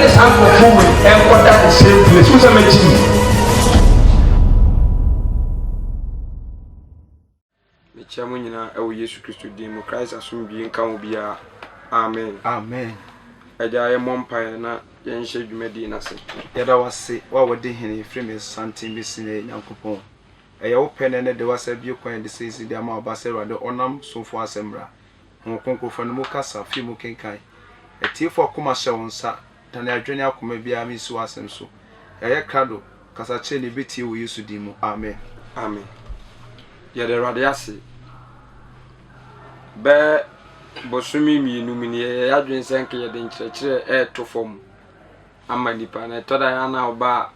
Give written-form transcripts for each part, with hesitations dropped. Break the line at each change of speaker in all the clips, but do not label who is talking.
ne saa nkurɔfoɔ wei ɛnkɔda the same place. Wo sɛ mɛkyi mi.
Mekyia mo nyinaa ɛwɔ Yesu Kristo din mu. Christ asomdwie nka wo biara. Amen.
Amen.
Agya yɛmmɔ mpaeɛ na yɛnhyɛ dwumadie no ase.
Yɛda wo ase, wo a wodi hene firi me santen bɛsi nnɛ, Nyankopɔn. Ɛyɛ wo pɛ na ɛnnɛ de woasa abue kwan de seesei de ama wo Ba sɛ Awurade ɔnam somfo asɛm mmra. Honhom Kronkron fa ne mu kasa, fi mu kenkan. Atiefo akoma hyɛ wo nsa, dane adwene ne akoma biara ma esi w'asɛm so. Yɛayɛ krado, kasa kyerɛ nea ebetie wɔ Yesu din mu, amen.
Amen. Yɛda Awurade ase. Bɛɛ bosome mmienu mu ni yɛyɛ yɛadwene sɛ nka yɛde nkyerɛkyerɛ ɛreto fam ama nnipa na ɛtɔ da yɛ ana ɔba a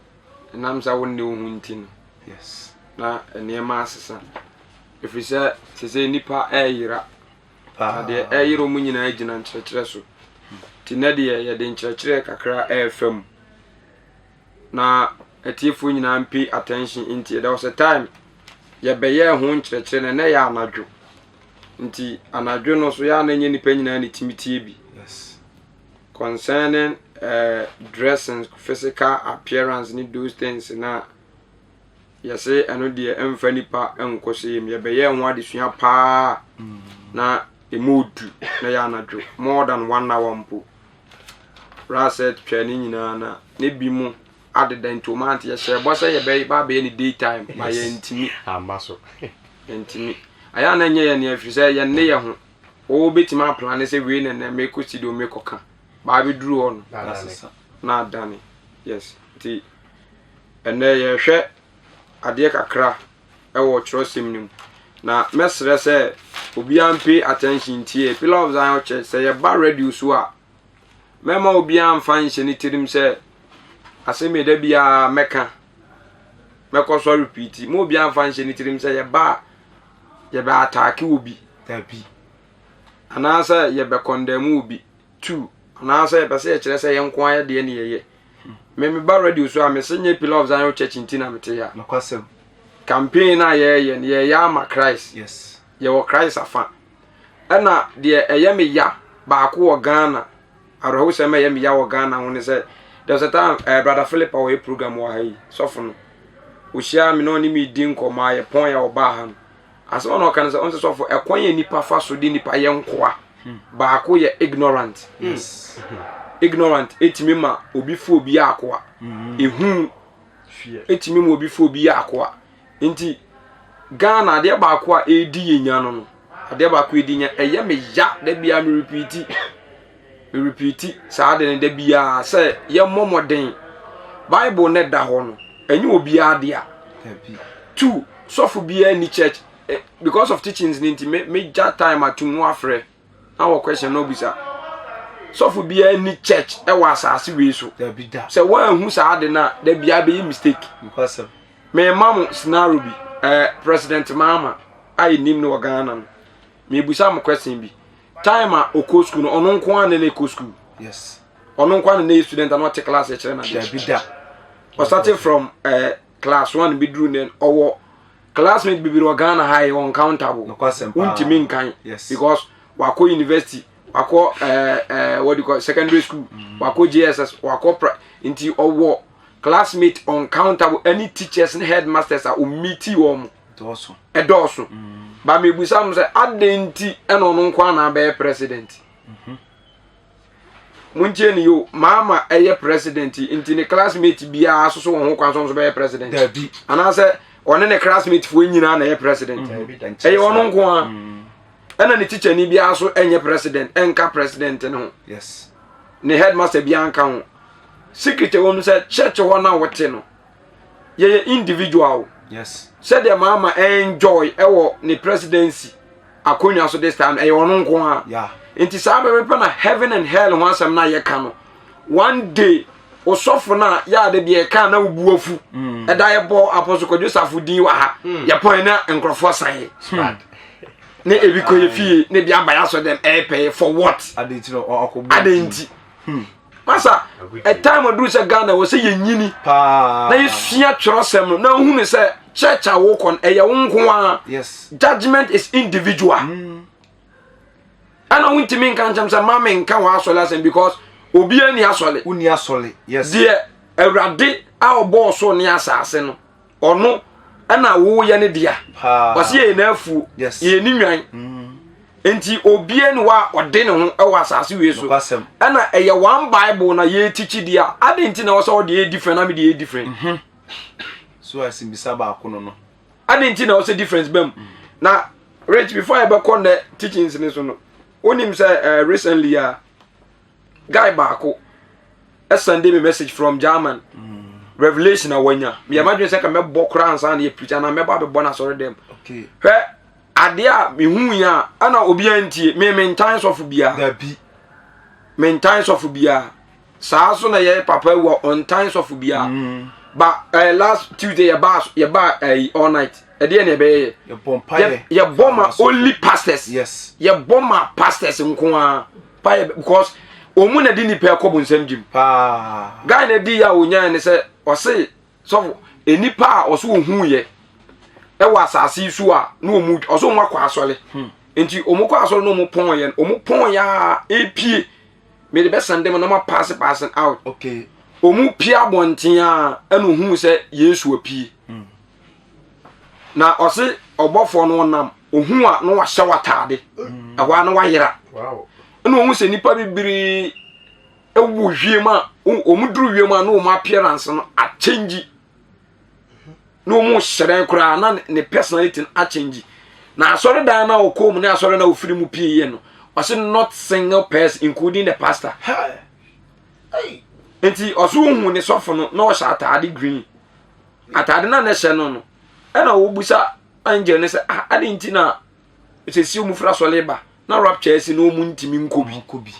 ɛnam sɛ wo nne wo ho nti no
Yes.
na nneɛma asesa ɛfiri sɛ sɛ nnipa ɛreyera na deɛ ɛreyera mu nyinaa gyina nkyerɛkyerɛ so nti nɛ deɛ yɛde nkyerɛkyerɛ kakra ɛrefa mu na atiefoɔ nyinaa pay attention nti there was a time yɛbɛyɛɛ ho nkyerɛkyerɛ na ɛnɛ yɛ anadwo nti anadwo no so yɛ a na ɛnyɛ nnipa nyinaa ne tumi tie bi
Yes.
concerning dressing, physical appearance ne those things na yɛsɛ ɛno deɛ ɛmfa nipa nkɔ so yam. Yɛbɛyɛ ho adesua paa na ɛmu odu na yɛ anadwo more than one hour mpo rasɛ twɛ ne nyinaa na ne bi mu adeda nti ɔmo ante. Yɛhyɛ bɔ sɛ yɛbɛyɛ ba abɛyɛ ne day time ma yɛntumi.
Amma so.
Yɛntumi ayɛ a na nyɛ yɛ nea ɛfiri sɛ yɛnne yɛ ho wɔwɔ bɛtumi aplan sɛ wei na nɛ mekɔ studio mekɔka baa bɛduru hɔ no
Asesa.
Na adane. Yes, nti ɛnɛ yɛhwɛ adeɛ kakra ɛwɔ kyerɛsɛm no mu na mɛsrɛ sɛ obiara pay attention tie Pillar of Zion Church. Sɛ yɛba radio so a, mɛma obiara mfa nhyɛ ne tirim sɛ asɛm yi da biara mɛka, mɛkɔ so repeat ma obiara mfa nhyɛ ne tirim sɛ yɛba a yɛbɛ attack obi.
Dabi.
Anaasɛ yɛbɛ condemn obi two, anaasɛ yɛpɛ sɛ yɛkyerɛ sɛ yɛn nko ayɛ deɛ ne yɛyɛ. Me meba radio so a, mese nyɛ Pillar of Zion Church nti na mete ha.
Nokwasɛm.
Campaign a yɛyɛ no, yɛyɛ ama Christ. Yɛwɔ Christ afa. Ɛna deɛ ɛyɛ me ya baako wɔ Ghana, awerɛhosɛm a ɛyɛ me ya wɔ Ghana ho ne sɛ there was a time Brother Philip a ɔyɛ program wɔ ha yi, sɔfo no ohyia me na ɔne me di nkɔmmɔ a yɛpɔn yɛ ɔbaa ha no, asɛm a na ɔka no sɛ ɔnsɛ sɔfo, ɛkwan yɛ nipa fa so de nipa yɛ nkoa baako yɛ ignorant. Ignorant etumi ma obi fo obi yɛ akoa, ehu
Fear.
Etumi ma obi fo obi yɛ akoa. Nti Ghana adeɛ baako a edi yɛ nya no, adeɛ baako a edi nya ɛyɛ me ya da bia me repeat saa de no da bia sɛ yɛmmɔ mmɔden Bible ne da hɔ no, ɛnyɛ obiara dea.
Dabi.
Two, sɔfo biara ni church because of teachings ne nti me gya time atum no afrɛ na wɔ question na obisa. Sɔfo biara ni church ɛwɔ asase wei so.
Dabi da.
Sɛ wɔanhu saa de no a, da biara bɛyɛ mistake.
Nokwasɛm.
Mema mo scenario bi. President Mahama a yɛnim no wɔ Ghana no, mebusa mo question bi. Time a ɔkɔ school no, ɔno nko ara na na ɛkɔ school?
Yes.
Ɔno nko ara na na yɛ student a na ɔte class ɛkyerɛ no adeɛ?
Dabi da.
Ɔstart from class one bi duru ne ɔwɔ classmate bebree wɔ Ghana ha yɛ uncountable.
Nokwasɛm paa.
Wontumi nkan. Because wakɔ university, wakɔ what do you call, secondary school, wakɔ JSS, wakɔ pra, nti ɔwɔ classmate uncountable, any teachers ne headmasters a ɔmeeti wɔn.
Dɔɔso.
Ɛdɔɔso ba. Mebusa mo sɛ adɛn nti ɛna ɔno nko ana bɛyɛ president? Montie ne yo, Maama ɛyɛ president nti ne classmate biara soso wɔn ho kwan so nso bɛyɛ president?
Dabi.
Anaasɛ ɔne ne classmate foɔ nyinaa na ɛyɛ president?
Dabi da.
Ɛyɛ ɔno nko a ɛna ne teacher ni biara so ɛnyɛ president, ɛnka president ne ho. Ne headmaster biara nka ho. Secret ɛwɔ mu sɛ church hɔ na wɔte no, yɛyɛ individual. Sɛdeɛ Maama enjoy ɛwɔ ne presidency akonnwa so this time, ɛyɛ ɔno nko a. Nti saa bɛbɛpɛ na heaven and hell ho asɛm na yɛka no, one day osɔfo no a yɛade deɛ ɛka na wobu afu ɛda yɛbɔ Apostle Kwadwo Safo din wɔ ha, yɛpɔn na nkurɔfoɔ san
Bad.
ne ebi kɔ yɛ fie ne bi aba yɛ asɔ dɛm ɛɛpɛyɛ for what?
Ade nti na ɔkɔbɔ.
Ade nti masa a time aduru sɛ Ghana wɔ sɛ yɛnyini
Paa.
Na yɛsua twerɛsɛm no na wohunu sɛ church a wokɔ no ɛyɛ wo nko a. Judgment is individual. Ɛna wontumi nka nkyɛm sɛ ma menka wɔ asɔre asɛm because Obiara ni asɔle.
Wonni asɔle. Yes.
Deɛ Awurade a ɔbɔɔ so ne asase no, ɔno ɛna woyɛ ne dea. Ɔsi yɛ n'afuo, yɛ ne nwan. Mm. Nti obiara ni hɔ a ɔde ne ho wɔ asase wei so. Ɛna ɛyɛ one Bible na yɛ tikyi deɛ. Adi nti na ɔsɛ ɔde yɛ different na mi de yɛ different.
Mhm. So asimbisa baako no no.
Adi nti na ɔsɛ difference bɛm. Mm. Na Rich before yɛbɛkɔ nnɛ teachings ne so no, wonim sɛ uh, recently a guy baako send me message from German. Mm. Revelation a wanya. Meyɛ madwene sɛ ka mɛbɔ koraa ansa na yɛ preach anaa mɛbɔ abɛbɔ no asɔre dɛm. Hwɛ adeɛ a mehu yɛ a ɛna obiara ntie me mentan sɔfo biara.
Dabi.
Mentan sɔfo biara. Saa so na yɛ papa wu a ɔntan sɔfo biara. Mm. Ba eh, last Tuesday yɛbaa yɛbaa eh, all night. Ɛdeɛ na ɛbɛyɛ
yɛ.
Yɛbɔ ma only pastors.
Yes.
Yɛbɔ ma pastors nko ara. Payɛ because wɔn na di nipa ɛkɔ bonsam gyim.
Paa.
Guy na di yɛ a onyaa ne sɛ ɔse sɔfo nipa a ɔso ohun yɛ ɛwɔ asase yi so a na wɔn ɔso wɔn akɔ asɔre. Hmm. Nti wɔn kɔ asɔre na wɔn pɔn yɛ wɔn pɔn yɛ a epie mede bɛ sɛnde mu na ma paase paase out.
Okay.
Wɔn pie abɔnten a ɛna ohun sɛ Yesu apue. Hmm. Na ɔse ɔbɔfoɔ no ɔnam ohun a na wahyɛ w'ataade mm. ɛhɔ a na wayera ɛna ohun sɛ nipa bebree ɛwɔ wiem a wɔn duru wiem a na wɔn appearance no akyɛngyi na wɔn hyerɛn koraa na ne personality no akyɛngyi na asɔredan na ɔkɔɔ mu ne asɔre na ofiri mu pii yɛ no ɔse not single person including the pastor nti ɔso ohun ne sɔfo no na ɔhyɛ ataade green. Atade no a na ɛhyɛ no no, ɛna wɔbusa angel no sɛ, ah, ade nti na sɛsi wɔn fira sɔle ba na rapture asi na wɔn ntumi nkɔ bi.
Nkɔ bi.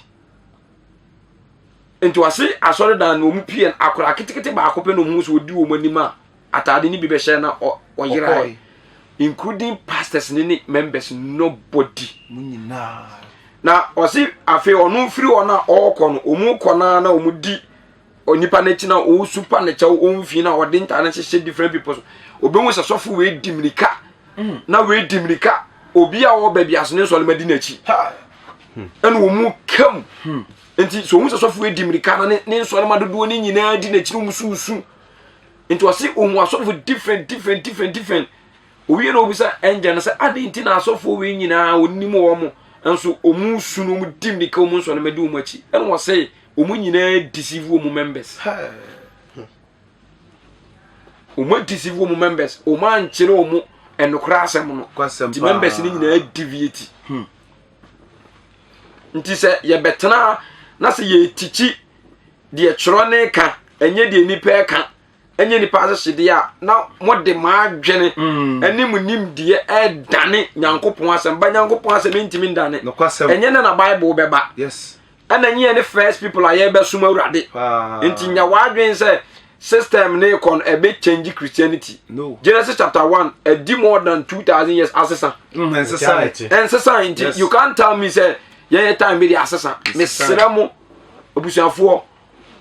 Nti wɔse asɔredan no wɔn pie no akwadaa ketekete baako pɛ na wɔn sɛ ɔdi wɔn anim a atade no bi bɛhyɛ na ɔyerae. Including pastors ne ne members nobody.
Mo nyinaa.
Na ɔse afei ɔno firi hɔ na ɔrekɔ no wɔn kɔ naa na wɔn di onipa n'akyi na ɔresu pa ne kyɛw ɔmfi na ɔde ntaade no hyehyɛ different people so obehu sɛ sɔfo wei di mirika mm. na wei di mirika obi a ɔwɔ baabi aso ne nsɔlema di n'akyi ɛna wɔn mu kam hmm. nti sɛ ohun sɛ sɔfo wei di mirika na ne nsɔlema dodoɔ ne nyinaa di n'akyi na wɔn susu nti ɔsi ohun asɔfo different different different different owie na obisa ɛngyɛ no sɛ adi nti na asɔfo wei nyinaa onim wɔn nso wɔn su na wɔn di mirika wɔn nsɔlema di wɔn akyi ɛna wɔsɛ wɔn nyinaa deceive wɔn members wɔn deceive wɔn members wɔn ankyerɛ wɔn ɛnokora asɛm no nti members no nyinaa deviate hmm. nti sɛ yɛbɛtena na sɛ yɛtikyi deɛ twerɛ ne ka ɛnyɛ deɛ nipa ɛka ɛnyɛ nipa ahyehyedeɛ a na mode mo adwene mm. ɛne mo nimdeɛ ɛdane nyankopɔn asɛm ba nyankopɔn asɛm ntumi ndane ɛnyɛ ne na bible bɛba ɛna nyɛ ne first people a yɛbɛsom awurade nti nya w'adwene sɛ system ne kɔ no ɛbɛ change christianity
no.
genesis chapter 1 ɛdi more than 2000 years asesa
mm,
ɛnsesa nti you can't tell me sɛ yɛyɛ time bi de asesa mesrɛ mo abusuafoɔ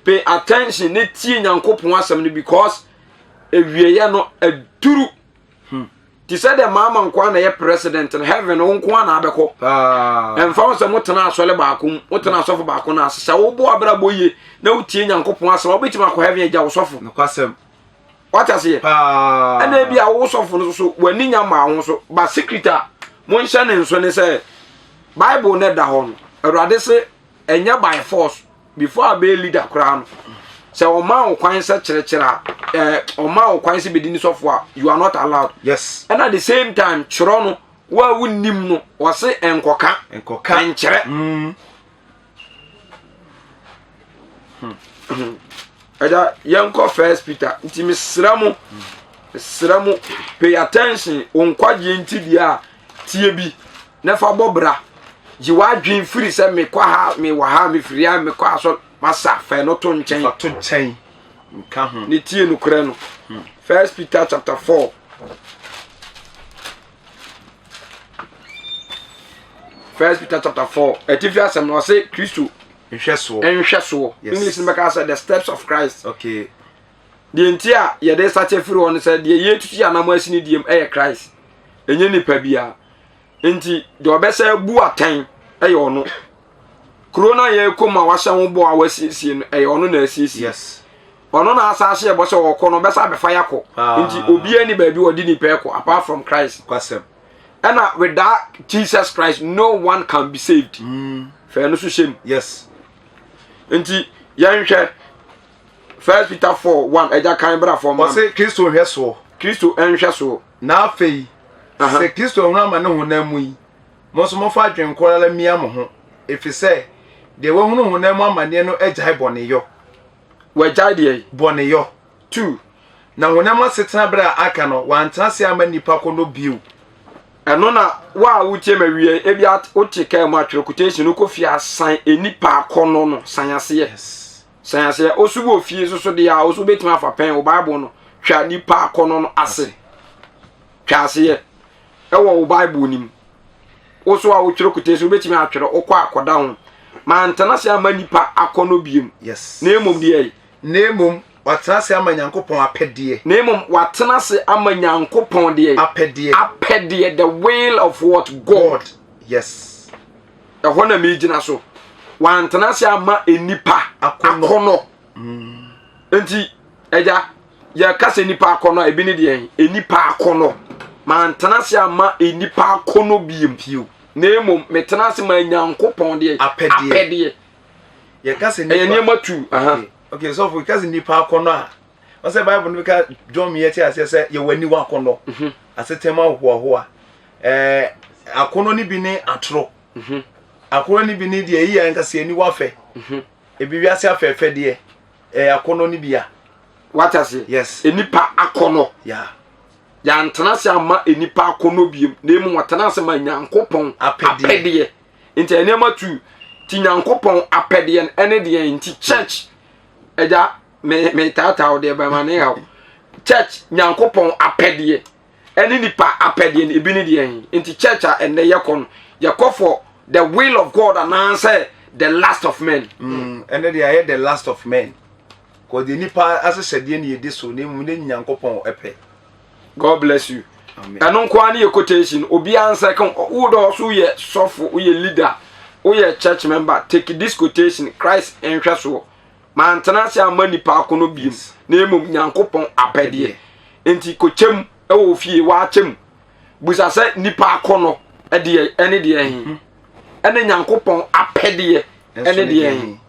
pay attention ne tie nyankopɔn asɛm no because ewieɛ no aduru hmm. te sɛ dɛ maama nkoa na ɛyɛ president no heaven wo nkoa na abɛkɔ ɛmfa wo sɛ motena asɔre baako mu wotena asɔfo baako no ase sɛ wobɔ abrabɔ yie na wotie nyankopɔn asɛm a wobɛtumi akɔ heaven agya wo sɔfo wate aseɛ ɛna ebi a wo sɔfo no so w'ani nya maa ho so ba secret a monhyɛ ne nso ne sɛ bible no ɛda hɔ no awurade se ɛnyɛ by force before abɛyɛ leader koraa no sɛ ɔma wo kwan sɛ kyerɛkyerɛ a ɛɛ ɔma wo kwan sɛ bɛdi ne sɔfo a you are not allowed
yes
ɛna the same time kyerɛ no wo a wonnim no ɔse nkɔka
nkɔka
nkyerɛ mm. hmm. ɛda yɛnkɔ first peter nti mesrɛ mo mesrɛ mo pay attention wo nkwagyeɛ nti deɛ a tie bi na fa bɔ bra yi w'adwen firi sɛ mekɔ ha mewɔ ha mefiri ha mekɔ asɔ masa fɛ no to nkyɛn
fa to nkyɛn nka ho
ne tie nokorɛ no hmm. first peter chapter 4 first peter chapter 4 ɛtifi asɛm no ɔse kristo
nhwɛsoɔ
nhwɛsoɔ english no bɛka sɛ the steps of christ
okay
deɛ nti a yɛde sakyɛ firi hɔ no sɛ deɛ yɛtutu yɛ anam asi ne diem ɛyɛ christ ɛnyɛ nipa biara nti deɛ ɔbɛsɛ bu atɛn ɛyɛ ɔno. Kuro no a yɛrekɔ mu a wahyɛ ho bɔ a wasiesie no, ɛyɛ ɔno na asiesie.
Yes.
Ɔno na asa ahyɛ bɔ sɛ ɔkɔ no ɔbɛsa abɛfa yɛakɔ.
Ah.
Nti obiara ni baabi ɔde nipa ɛkɔ apart from Christ.
Kwasɛm.
Ɛna without Jesus Christ no one can be saved. Fɛn no so hyɛ mu.
Yes.
Nti yɛnhwɛ First Peter 4 1 ɛgya kan bra fam.
Ɔse Kristo nhwɛsoɔ.
Kristo nhwɛsoɔ.
Na afei, sɛ Kristo ahunu ama ne honam mu yi, mo nso momfa adwene koro ara mmia mo ho, ɛfiri sɛ deɛ wahunu honam mu amanneɛ no agyae bɔneyɔ.
Wagyae deɛ?
Bɔneyɔ.
2.
Na honam asetena berɛ a aka no, wantena ase amma nnipa akɔnnɔ bio.
Ɛno na wo a wotie ma wie ebi wote kaa mu atwerɛ quotation no kɔ fie asan nnipa akɔnnɔ no san aseɛ.
Yes.
San aseɛ. Woso wɔ fie soso deɛ a woso wobɛtumi afa pɛn wo Bible no twa nnipa akɔnnɔ no ase. Twa aseɛ ɛwɔ wo Bible no mu. Wo so a wotwerɛ quotation wobɛtumi atwerɛ wokɔ akɔda ho. Mantena ase amma nnipa akɔnnɔ biem.
Yes.
Na mmom deɛ
Na mmom watena ase ama Nyankopɔn apɛdeɛ.
Na mmom watena ase ama Nyankopɔn deɛ.
Apɛdeɛ.
Apɛdeɛ, the will of what? God.
God. Yes.
Ɛhɔ na megyina so. Wantena ase ama nnipa akɔnnɔ. Nti, agya, yɛka sɛ nnipa akɔnnɔ a, ebi ne deɛ nnipa akɔnnɔ. Mantena ase ama nnipa akɔnnɔ biem.
Bio.
Na mmom metena ase ma Nyankopɔn deɛ.
Apɛdeɛ.
Apɛdeɛ.
Yɛka sɛ nipa.
Ɛyɛ nneɛma tu.
Okay, okay sɔfo yɛka sɛ nipa akɔnnɔ a, wɔsɛ Bible no ka John mi yɛte aseɛ sɛ yɛwɔ aniwa akɔnnɔ. Mhm. Asetɛm ahohoahoa. Ɛɛ akɔnnɔ no bi ne atoro. Mhm. Akɔnnɔ no bi ne deɛ eyi yɛ nkasa aniwa fɛ. Mhm. Ebi wiase afɛɛfɛ deɛ ɛyɛ akɔnnɔ no bi a.
Wate aseɛ?
Yes.
Nipa akɔnnɔ.
Yeah.
Yɛantena ase amma nipa akɔnnɔ biem na mmom wɔtena ase ma Nyankopɔn apɛdeɛ. Nti nneɛma tu ti Nyankopɔn apɛdeɛ no ɛne deɛ nti church ɛgya me me taataa wo deɛ bɛma ne yaw church Nyankopɔn apɛdeɛ ɛne nipa apɛdeɛ no ebi ne deɛ nti church a ɛnɛ yɛkɔ no yɛkɔ for the will of God anaasɛ the last of men.
Mm, ɛnɛ deɛ ayɛ the last of men kɔ deɛ nipa ahyehyɛdeɛ ne yɛdi so na mmom ne Nyankopɔn ɛpɛ.
God bless you. Ɛno nko ara ne yɛ quotation. Obiara nsa ka wo dɔ so yɛ sɔfo, woyɛ leader, woyɛ church member. Take this quotation, Christ nhwɛsoɔ. Mantena ase amma nipa akono biem, na mmom Nyankopɔn apɛdeɛ. Nti kɔkyɛm wɔ fie, waakyɛm. Busa sɛ nipa akɔnɔ ɛdeɛ ɛne deɛ he. Mhm. Ɛne Nyankopɔn apɛdeɛ ɛne deɛ he.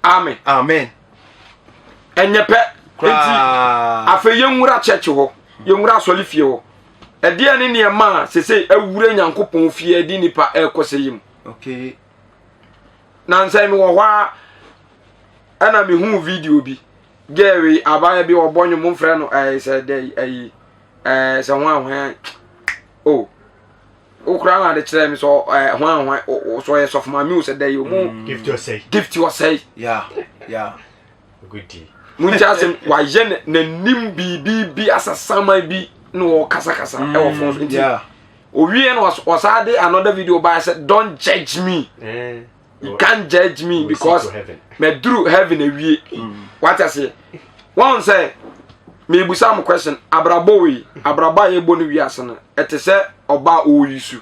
Amen.
Amen.
Ɛnyɛ pɛ. Nti afei yɛnwura church hɔ, yɛnwura asɔre fie hɔ. Ɛdeɛ ne nneɛma a sese awura Nyankopɔn fie de nipa ɛrekɔ sɛ yi mu.
Okay.
Nansa mi wɔ hɔ a ɛna mehu video bi. Girl yi abaayewa bi ɔbɔ nnwom mfrɛ no ɛyɛ sɛ dɛ ɛyi ɛɛ sɛ ho ahoa oh wo koraa na ade kyerɛ me sɛ ɛɛ hwan hwan sɛ ɔyɛ sɔfo maame o sɛ dɛ yi ɔmo
mm.
gift ɔsɛe
gift ɔsɛe
yeah yeah
goodie
mo nti asɛm wayɛ n'anim biribi bi asasaman bi na ɔkasakasa mm, ɛwɔ fon so nti owie no ɔsan de another video baa sɛ don't judge me. Mm. you can't judge me because maduru heaven awie mm. wate aseɛ wɔn sɛ mebusa mo question abrabɔ wei abrabɔ a yɛbɔ no wiase no ɛte sɛ ɔbaa ɔreyi su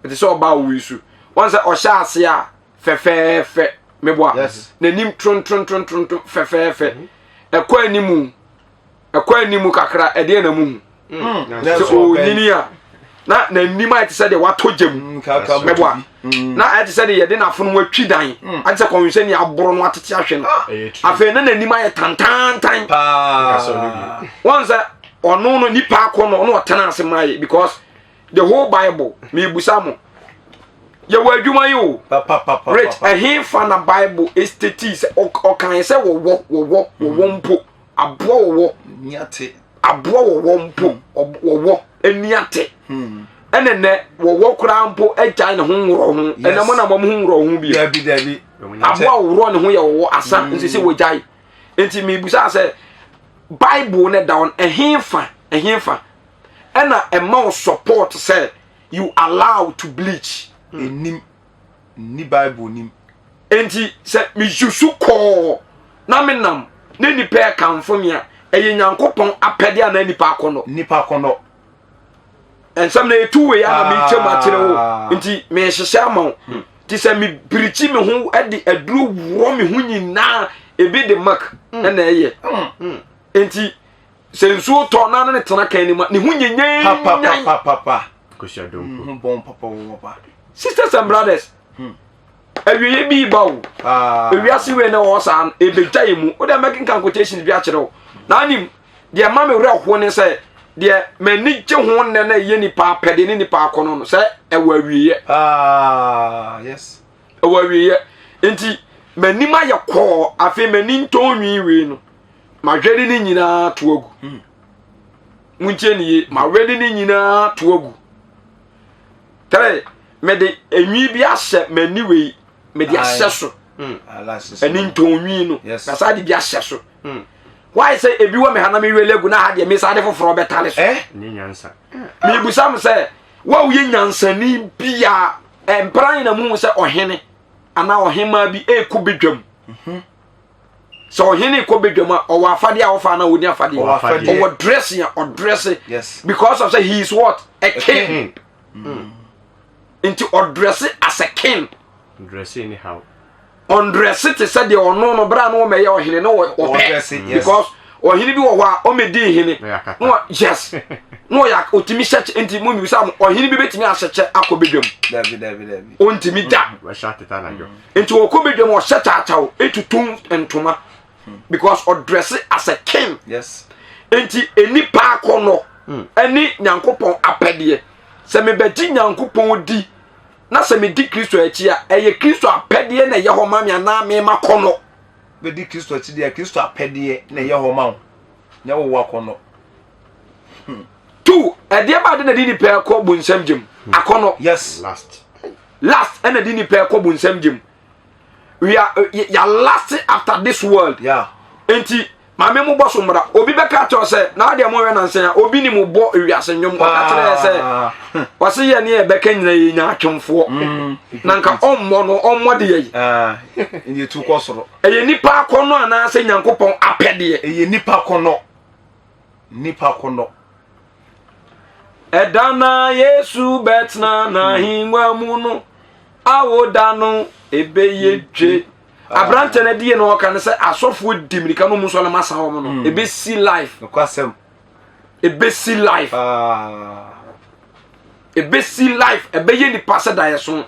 ɛte sɛ ɔbaa ɔreyi su wɔn sɛ ɔhyɛ ase a fɛfɛɛfɛ meboa n'anim trontrontronton fɛfɛɛfɛ mm-hmm. ɛkɔ animu ɛkɔ anim kakra ɛdeɛ na mu hu hmm. sɛ ɔnyini a na n'anim ayɛ te sɛ deɛ watɔ gya mu hmm, mɛboa hmm. na ayɛ te sɛ deɛ yɛde n'afono mu atwi dan ayɛ te sɛ kɔnwensɛni aboro no atete ahwɛ no ah. afei na n'anim ayɛ tantantan wɔn sɛ ɔno no nipa akɔ no ɔno ɔtena ase maa yɛ because the whole bible mebusa mo yɛwɔ adwuma yi o rich ɛhe fa na bible esteti sɛ ɔkan sɛ wɔwɔ wɔwɔ wɔwɔ mm. mpo aboa wɔwɔ aboa wɔwɔ mpo hmm. wɔwɔ ani ate hmm. ɛnɛ nɛ wɔwɔ koraa mpo agyae ne ho nworɔ ho ɛnɛ mo na mo ho nworɔ ho bi aboa wɔworɔ ne ho yɛ wɔwɔ asa hmm. nso sɛ wɔgyae nti mebusa sɛ bible ne da hɔ ɛhe fa ɛhe fa ɛna ɛma wo support sɛ you allow to bleach.
Enim nni Bible nim.
Enti sɛ mesusu kɔɔ na menam ne nipa ɛkamfo me a ɛyɛ Nyankopɔn apɛde anaa nipa akɔnnɔ?
Nipa akɔnnɔ.
Nsɛm no ɛtu wei ana mekyɛ mu akyerɛ wo ah. nti mehyehyɛ ama wo hmm. nti sɛ mebirikyi me ho de aduro worɔ me ho nyinaa ebi de mak hmm. ɛna ɛyɛ hmm. nti sɛ nsuo tɔ na ne tena kan no mu ne ho nyenyanyan sisters and brothers awieɛ bi ba o ah. ewiase wei na ɛwɔ saa no ebegya yɛ mu wode mɛkenkan quotations bi akyerɛ wo na anim deɛ ma me werɛ ho ne sɛ deɛ m'ani gye ho nnɛ na ɛyɛ nipa apɛdeɛ ne nipa akɔnɔ no sɛ ɛwɔ awieɛ
ah, yes
ɛwɔ awieɛ nti m'anim ayɛ kɔɔ afei m'ani ntɔn nwi wei no mahwɛ ne nyinaa to agu hmm. montie ne ye mahwɛ ne nyinaa to agu Tere, mede enwi bi ahyɛ m'ani wei, mede ahyɛ so. Hmm. Ɛni ntɔnwi no, na saa de bi ahyɛ so. Hmm. Why sɛ ebi wɔ me ha na me wele agu na ha deɛ me saa de foforɔ bɛtale so.
Eh?
Mebusa mo sɛ, wo a woyɛ nyansani bia, mpra nyina mu sɛ ɔhene anaa ɔhemaa bi ɛrekɔ badwam. Mhm. sɛ ɔhene kɔ badwam a ɔwɔ afadeɛ a ɔfa na ɔni afadeɛ ɔwɔ dressing a ɔdresse because of say he is what a king mm. nti ɔdresse as a king ɔndresse te sɛ deɛ ɔno no berɛ a na ɔmɛyɛ ɔhene na ɔpɛ because ɔhene bi wɔ hɔ a ɔmɛdi hene na yes na ɔyɛ ɔtumi hyɛ kyɛ nti mu mibisa mo ɔhene bi bɛtumi ahyɛ kyɛ akɔ badwam ɔntumi da nti ɔkɔ badwam ɔhyɛ kyaakyaw etutu ntoma because ɔdrɛse as a king
yes
nti nipa akɔnɔ hmm. ɛne nyankopɔn apɛdeɛ sɛ mebɛgye nyankopɔn di na sɛ medi kristo akyi a ɛyɛ kristo apɛdeɛ na ɛyɛ hɔ ma me anaa mema kɔnɔ
bɛdi kristo akyi deɛ kristo apɛdeɛ na ɛyɛ hɔ ma wo nyɛ wo wakɔnɔ
hmm. two ɛdeɛ ba de na di nipa ɛkɔ bonsam gyem hmm. akɔnɔ
yes
last
last ɛna di nipa ɛkɔ bonsam gyem we are eh, ya last after this world
yeah.
nti maame mo bɔ so mmara obi bɛka kyerɛ sɛ na adeɛ mo yɛ nansa ya obi ni mo bɔ ewiase nnwom ɔka kyerɛ yɛ sɛ ah. wɔsi yɛ ne yɛ bɛka nyina yɛ nya atwomfoɔ mm. na nka ɔmmɔ no ɔmmɔ de yɛ yi
ah,
ɛyɛ nipa akɔnɔ anaasɛ nyankopɔn apɛdeɛ
ɛyɛ nipa akɔnɔ nipa akɔnɔ
Ɛda na Yesu bɛtena n'ahengua mu no, awoda no ebɛyɛ dwe. Aberantɛ no adie na ɔka no sɛ asɔfoɔ di mirika no mu nso na masa wɔn no. Hmm. Ebɛsi life.
Nokwasɛm.
Ebɛsi life.
Ah.
Ebɛsi life. Ɛbɛyɛ nipa sɛ daeɛso.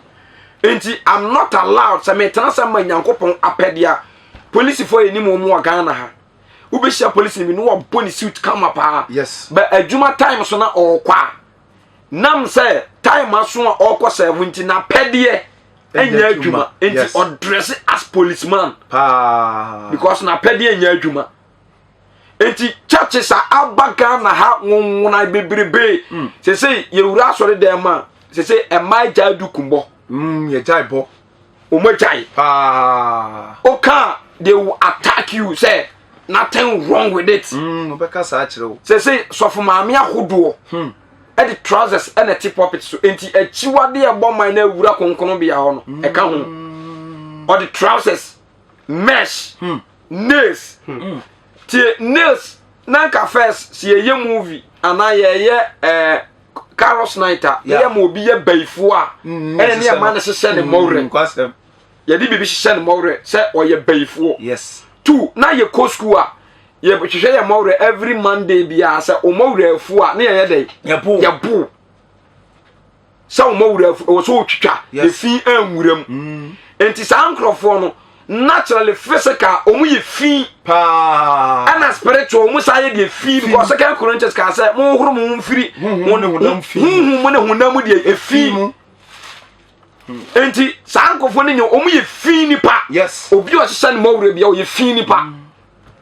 Nti I'm not allowed sɛ metena sɛ ma Nyankopɔn apɛdeɛ a polisifoɔ yɛ nim wɔn wɔ Ghana ha. wobɛhyia polisi bi na wabɔ ne suit kama paa
yes
but adwuma time so na ɔrekɔ a nam sɛ time aso a ɔrekɔ sɛɛfo nti n'apɛdeɛ ɛnyɛ adwuma nti ɔdrɛse as policeman
paa
because n'apɛdeɛ nyɛ adwuma nti churches a aba Ghana ha nwonwona bebrebe mm. sese yɛwura asɔre dɛm a sese ɛma agya du kumbɔ
mm, yɛgyae bɔ
wɔn agyae
paa
oka they will attack you sɛ nothing wrong with it.
Mm, ɔbɛka saa kyerɛ wo.
sɛ sɛ sɔfo maame ahodoɔ hmm. ɛde trousers ɛna ɛte pulpit so nti akyiwade ɛbɔ man na awura konkono bea hɔ no hmm. ɛka ho ɔde trousers mesh hmm. nails hmm. tie nails nanka first sɛ yɛyɛ movie anaa yɛyɛ ɛɛ. Eh, Carlos night a yɛyɛ ma obi yɛ bayifoɔ a mm, ɛna ne ɛma no hyehyɛ ne mmɔwerɛ mm, yɛde biribi hyehyɛ ne mmɔwerɛ sɛ ɔyɛ bayifoɔ
yes
two na yɛkɔ school a yɛhwehwɛ yɛ mmɔwerɛ every Monday biara sɛ ɔmmɔwerɛ afu a ne yɛyɛ dɛ yɛbo sɛ ɔmmɔwerɛ afu ɛwɔ sɛ ɔtwitwa efi anwura mu mm. nti saa nkurɔfoɔ no naturally physical wɔn yɛ fi
paa
ɛna spiritual wɔn saa yɛ deɛ fi because second Corinthians kan sɛ mo horo mo mfiri
honhom ne honam fi
honhom ne honam deɛ efi mu nti saa nkurɔfoɔ no nyɛ wɔn yɛ fi nipa
yes
obi a ɔhyehyɛ ne mɔwura bi a ɔyɛ fi nipa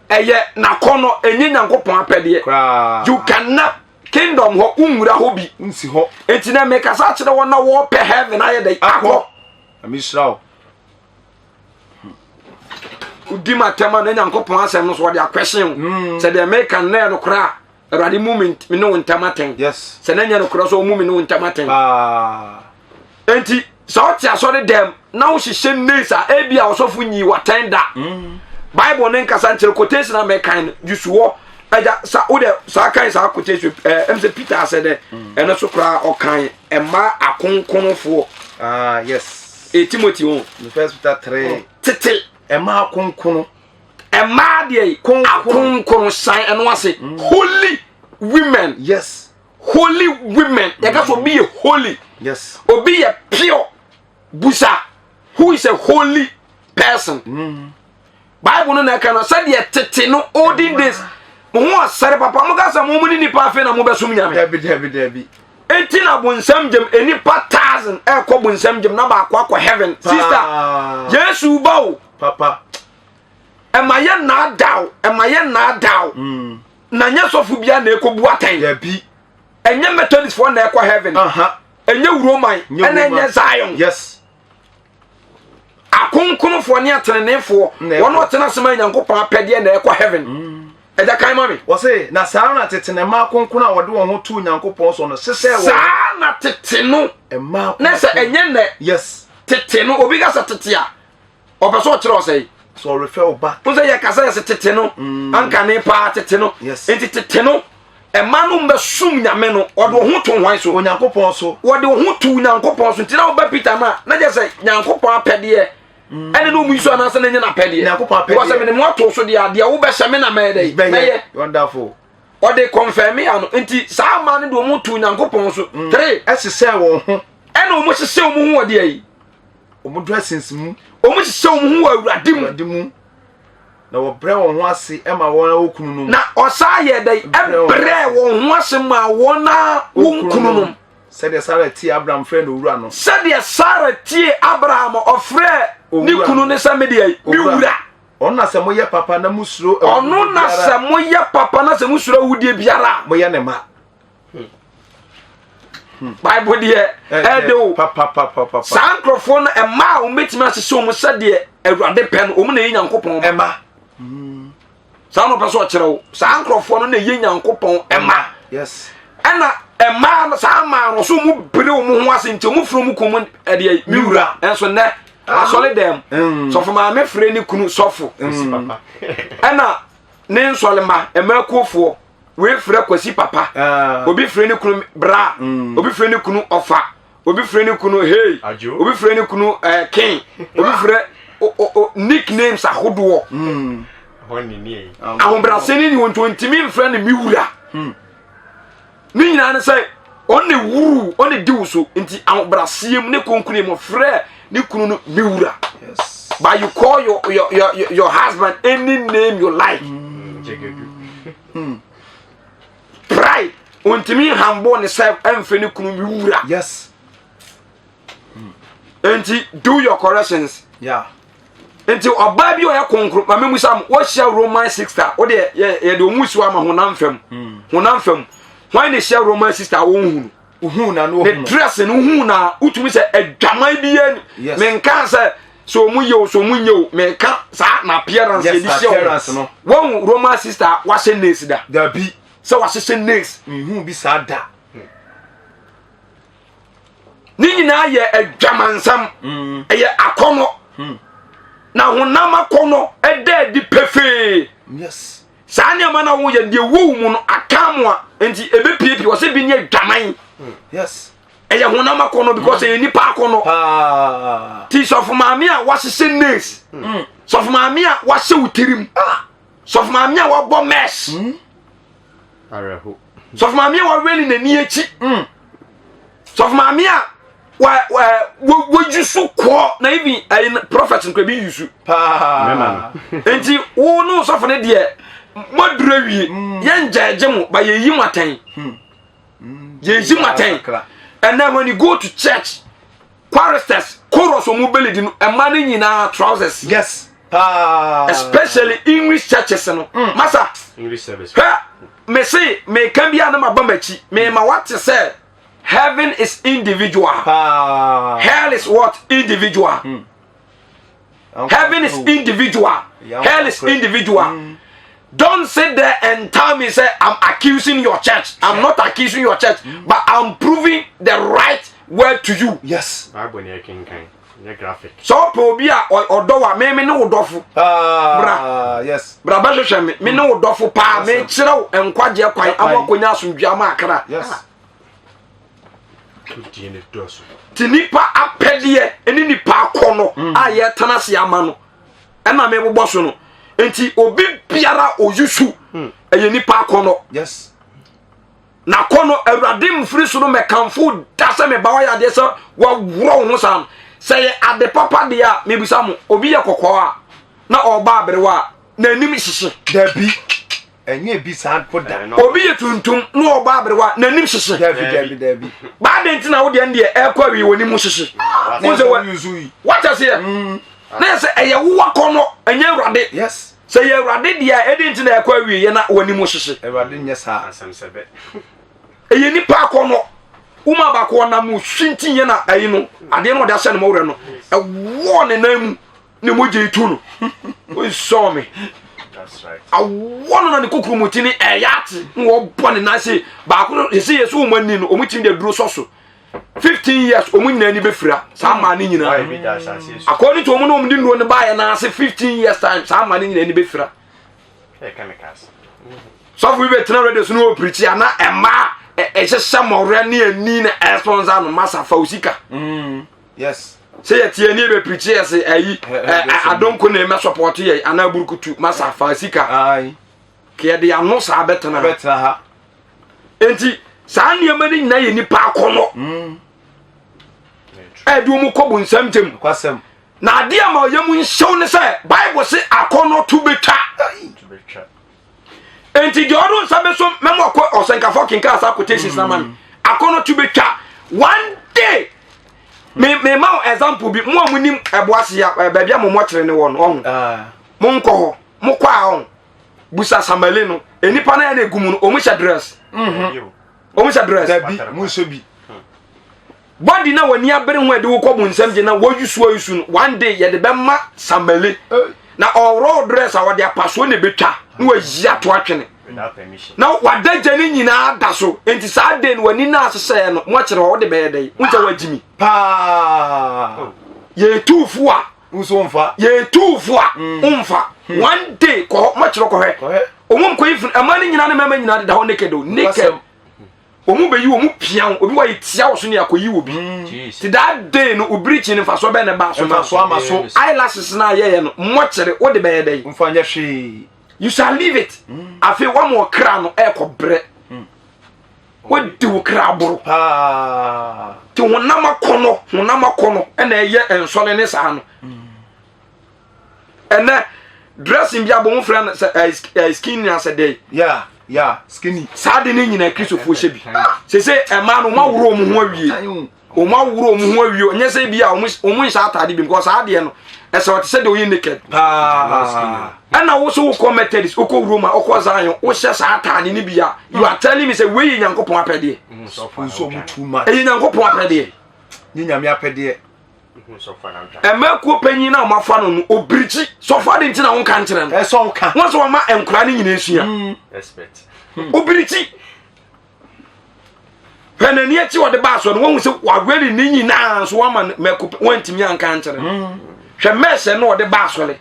ɛyɛ n'akɔnɔ ɛnyɛ nyankopɔn apɛdeɛ you cannot kingdom hɔ nwura hɔ bi
nsi hɔ
nti na mekasa akyerɛ wɔn na wɔpɛ heaven ayɛ dɛ akɔ.
Amisra o.
wodi ma atɛm a na nyankopɔn asɛm no so wɔde akwɛhyen wo mm. sɛ deɛ meka nnɛ no koraa awurade mu me ne wo ntam atɛn sɛ na nyɛ no korɔ sɛ ɔmu me ne wo ntam atɛn enti sɛ wote asɔre dɛm na wohyehyɛ nails a ebi a ɔsɔfo nyi watɛn da mm. bible ne nkasa nkyerɛ quotation a mɛkan no yusu hɔ. Agya sa wo dɛ saa kan saa quotation ɛɛ ɛm sɛ Peter asɛ dɛ mm. ɛno so koraa ɔkan ɛma akonkonofoɔ.
Ah yes.
E Timothy o.
The first Peter 3. Oh,
tete.
Ɛma akonkono.
Ɛmaa deɛ yi. Akonkono san ɛno ase. Mm. Holy women.
Yes.
Holy women. Mm. Yɛka sɛ obi yɛ holy.
Yes.
Obi yɛ pure. Busa. Who is a holy person? Mm. Bible no na ɛka no sɛdeɛ tete no olden days mo ho ɔsɛre papa mo ka sɛ mo mo ne nipa afei na mo bɛsom nyame.
Dabi dabi dabi.
Enti na bonsam gyem enipa thousand ɛkɔ bonsam gyem na baako akɔ heaven. Sister, Yesu ba o.
Papa.
Ɛma yɛ nnaadaw, ɛma yɛ nnaadaw. Mm. Na nyɛ sɔfo bia na ɛkɔ bu atɛn.
Dabi.
Ɛnyɛ Methodist foɔ na ɛkɔ heaven. Ɛnyɛ Roman, ɛna ɛnyɛ Zion.
Yes.
Akonkonofoɔ ne ateneneefoɔ, wɔn a wɔtena ase ma Nyankopɔn apɛdeɛ na ɛkɔ heaven. Mm. Ɛgya kan ma me.
Wɔse, na saa na tete na mmaa kronkron a wɔde wɔn ho too Nyankopɔn so no hyehyɛɛ wɔn.
Saa na tete no.
Mmaa
Na sɛ ɛnyɛ nɛ.
Yes.
Tete no, obi ka sɛ tete a, ɔpɛ sɛ ɔkyerɛ ɔsɛe.
So ɔrefɛ wo back.
Wo sɛ yɛkasa yɛ sɛ tete no, mm. ankane paa tete no.
Yes.
Nti tete no, ɛma no mbɛsom nyame no ɔde wo ho to hwan so
onyankopɔn so
wɔde wo ho to nyankopɔn so nti na woba peter no a na kyɛ sɛ nyankopɔn apɛdeɛ mm. ɛne na ɔmu yi so anaasɛ na ɛnyɛ n'apɛdeɛ
nyankopɔn apɛdeɛ
because mene mo ato so deɛ adeɛ wobɛhyɛ me na mɛyɛ dɛ mɛyɛ
wonderful
ɔde kɔnfɛmi ano nti saa mmaa no de wɔn to nyankopɔn so mm. tere
ɛhyehyɛ wɔn ho
ɛna wɔn hyehyɛ wɔn ho wɔ deɛ yi
wɔn dressings mu
wɔn hyehyɛ wɔn ho wɔ awurade mu
awurade mu Na wɔbrɛ wɔn ho ase ma wɔn a wɔn kununom.
Na ɔsan yɛ dɛ ɛbrɛ wɔn ho ase ma wɔn a wɔn kununom.
Sɛdeɛ Sara tie Abraham frɛ no owura no.
Sɛdeɛ Sara tie Abraham ɔfrɛ ne kunu ne sɛ me deɛ me wura.
Ɔno na sɛ moyɛ papa na musuro
awudie biara. Ɔno na sɛ moyɛ papa na sɛ musuro awudie biara.
Moyɛ ne mma.
Hmm. Bible deɛ ɛde o saa nkurɔfoɔ no ɛma a wɔbɛtumi ahyehyɛ wɔn sɛdeɛ awurade pɛ no wɔn na ɛyɛ nyankopɔn
ɛma
saa na ɔpɛ sɛ ɔkyerɛ wo saa nkurɔfoɔ no na ɛyɛ nyankopɔn ɛma ɛna ɛmaa no saa maa no so wɔn bere wɔn ho ase nti wɔn firi wɔn kɔn mu ɛdeɛ mi wura ɛnso nnɛ ah. asɔre dɛm mm. sɔfo maame fere ne kunu sɔfo mm. ɛna ne nsɔlema ɛma akuofoɔ wei frɛ kwasi papa ah. obi frɛ ne kunu bra mm. obi frɛ ne kunu ɔfa obi frɛ ne kunu hey obi frɛ ne kunu eh, king obi frɛ nicknames ahodoɔ mm. ahobrɛase ne ne wɔnti ɔntumi mfrɛ ne me wura hmm. ne nyinaa ne sɛ ɔne wuru ɔne di wo so nti ahobrɛaseɛ mu ne konkunie mu frɛ ne kunu no me wura but you call your, your, your, your husband any name you like mm. Mm. Pride ontumi humble ne sɛ ɛmfɛ ne kunu me wura
yes
nti do your corrections
yeah
nti ɔbaa bi ɔyɛ kronkron maame musa mo wɔhyia roman sister wo deɛ yɛ yɛde ɔmu si ama honam fam hmm. honam fam wɔn na hyia roman sister a wɔn hunu
ohun na no
ne dress no ohun na wotumi sɛ adwaman bi yɛ ni menka sɛ sɛ ɔmu yɛ o sɛ ɔmu nyɛ o menka saa na appearance yɛ de hyia wɔn wɔn roman sister wahyɛ nails da
dabi
sɛ wahyehyɛ nails
nhun bi saa da
ne nyinaa yɛ adwamansɛm mm. ɛyɛ akɔnɔ hmm. na honam akɔnɔ ɛda adi pefee saa nneɛma no a woyɛ deɛ wɔwu mu no aka mu a nti ɛbɛpiepie wɔ sɛ bi ne adwaman hmm. ɛyɛ honam akɔnɔ because ɛyɛ nipa akɔnɔ ti sɔfo maame a wahyehyɛ nails hmm. sɔfo maame a wahyɛ wo tirim ah. sɔfo maame a wabɔ mess sɔfo maame a wawɛli n'ani akyi mm. sɔfo maame a wa wa wɔyi so kɔɔ na even ɛyi prophet nkura bi yi so
paa
nti wo ne sɔfo ne deɛ mo aduru awie mm. yɛn gyɛɛgye mo ba yɛyi mo atɛn hmm. yɛyi mo atɛn and then when you go to church choristers chorus wɔn bɛlɛ di no ɛma ne nyinaa trousers.
yes paa.
especially english churches no. Mm. masa
english service.
hwɛ mese meka bi a na ma ba m'akyi mema wate sɛ heaven is individual.
Paa.
hell is what individual. Mm. Heaven is individual. Hell is individual. Mm. Don't sit there and tell me, say, I'm accusing your church. I'm not accusing your church, mm. but I'm proving the right word to you.
Yes.
Bible ni ɛkenkan, nyɛ graphic.
Sɛ ɔpɛ obi a ɔdɔ wa, mɛmi ne wo dɔfo.
Ah,
Bra.
Yes.
Bra bɛhwehwɛ me, me ne wo dɔfo paa, mekyerɛ wo nkwagyeɛ kwan ama akɔnya asomdwoeɛ ama akra.
Yes.
Ti nipa apɛdeɛ ne nipa akɔnɔ mm. a yɛtena ase ama no ɛna mebobɔ so no nti obi biara oyusu mm. ɛyɛ nipa akɔnɔ.
Yes.
Na kɔ no, Awurade mfiri soro mɛkamfo da sɛ meba wayɛ adeɛ sɛ waworɔ wo ho saa no. Sɛ yɛ ade papa deɛ a, mebisa mo, obi yɛ kɔkɔɔ a, na ɔreba aberewa a, n'anim hyehye?
Dabi, ɛnyɛ bi saa mpo da.
Obi yɛ tuntum na ɔreba aberewa a, n'anim hyehye?
Dabi, dabi, dabi.
Baa den nti na wo deɛ no deɛ ɛrekɔ awie w'anim hyehye? Wo sɛ wate aseɛ? Mm. Na yɛ sɛ ɛyɛ wo akɔnnɔ, ɛnyɛ Awurade.
Yes.
Sɛ yɛ Awurade deɛ a, ɛdɛn nti na ɛkɔ awieɛ na w'anim hyehye?
Awurade nyɛ saa.
Asɛmsɛbɛ.
Ɛyɛ nipa akɔnnɔ. Woma baako ɔnam hwinti yɛ na ayi no, adeɛ no ɔde ahyɛ ne mɔwerɛ no, ɛwɔ ne nan mu ne mogya etu no. Nsɔɔ me. Awɔ no na ne kukuru mu ti ne ɛyɛ ate na wɔbɔ ne nan se baako no ɛsɛ yɛ so wɔn ani no wɔn tumi de aduro sɔ so. 15 years wɔn nyinaa ani bɛfira saa mmaa no nyinaa according to wɔn na wɔn de nnuro no baayɛ no ase 15 years time saa mmaa no nyinaa ani bɛfira sɔfo bi bɛtena radio so no wɔ pirikyi a na mmaa ɛhyehyɛ mmɔwerɛ ne ani na ɛsponsor no masa fa osika
mm, yes
sɛ yɛte ani bɛ pirikyi yɛ se ayi adonko na ɛmɛ support yɛ anaa burukutu masa fa sika Ka yɛde ano saa bɛtena
bɛtena ha.
Enti saa nneɛma no nyinaa yɛ nipa akɔnnɔ. Mm. Ɛde wɔn kɔ bonsam gyam.
Kwasɛm.
Na adeɛ a ma ɔyɛ mu nhyɛw ne sɛ Bible se akɔnnɔ to betwa. Enti deɛ ɔdo nsa bɛso mɛma ɔkɔ ɔsɛnkafoɔ kenkan saa quotations na ma me. Mm. Akɔnnɔ to betwa. One day me me ma wo example bi mo a mo nim ɛboase ya baabi a mo mɔkyerɛ ne wɔ no ɔho.
Ah.
Mo nkɔ hɔ mo kɔ a ɔho. busa samale no nnipa no ɛna egu mu no wɔn hyɛ dress mhm. wɔn hyɛ dress
dabi mo nhyɛ bi
body na wɔn ani abere ho a ɛde wokɔ bu nsɛm gye na wɔyusu ayusu no one day yɛde bɛma samale na ɔworɔw dress a wɔde apasoɔ na ebetwa na wɔayi ato atwene na wadagya ne nyinaa da so nti saa day no w'ani na ahyehyɛ no mo akyerɛ hɔ wode bɛyɛ dɛ wo sɛ wagyimi
paa
yɛtu fo a
nso nfa
yɛtu fo a nfa hmm. one day kɔ mɔkyerɛ kɔhwɛ wɔn nkɔ yi funu ɛma ne nyinaa ne mɛma nyinaa deda hɔ naked o naked wɔn bɛyi wɔn pia wo obi wa yɛ tia wɔ so ne akɔyi wɔ bi hmm. ti that day no obiri kyi ne nfasoɔ bɛn ne ba so
nfasoɔ ama so
eyelashes na ayɛyɛ no mɔkyerɛ wo de bɛyɛ dɛ
nfa nyɛ hwee
you shall leave it hmm. afei wɔn ɔkra no ɛkɔ brɛ. Wadi wo kra aboro.
Paa.
Te honam akɔnɔ, honam akɔnɔ ɛna ɛyɛ nsɔre ne saa no. Ɛnɛ dressing bi abɔ ho frɛ no sɛ ɛɛ skinny asɛ dɛ.
Yeah, yeah, skinny.
Saa de ne nyinaa Kristofoɔ hyɛ bi. Sese ɛmaa no wɔn aworo wɔn ho awie. Wɔn aworo wɔn ho awie nyɛ sɛ bi a wɔn wɔn nhyɛ ataade bi because saa adeɛ no ɛsɛ ɔte sɛ deɛ ɔyɛ naked.
Paa.
Ɛna wo so wokɔ Methodist wokɔ Roma wokɔ Zion wohyɛ saa ataade no bi a you are telling me sɛ wei yɛ Nyankopɔn apɛdeɛ.
Nso ɔmo too much.
Ɛyɛ Nyankopɔn apɛdeɛ.
Nye Nyame apɛdeɛ.
Ɛmɛ kuo panyin na wɔn afa no no obirikyi sɔfo adi nti na wɔn ka nkyerɛ no.
Ɛsɛ ɔka.
Wɔn sɛ wɔn ma nkora ne nyinaa esua.
Expert.
Obirikyi. Hwɛ n'ani akyi ɔde baa so no wɔn sɛ wawɛre ne nyinaa nso wɔama mɛko wɔntumi anka nkyerɛ hmm. hwɛ mɛsɛ no ɔde baa sɔre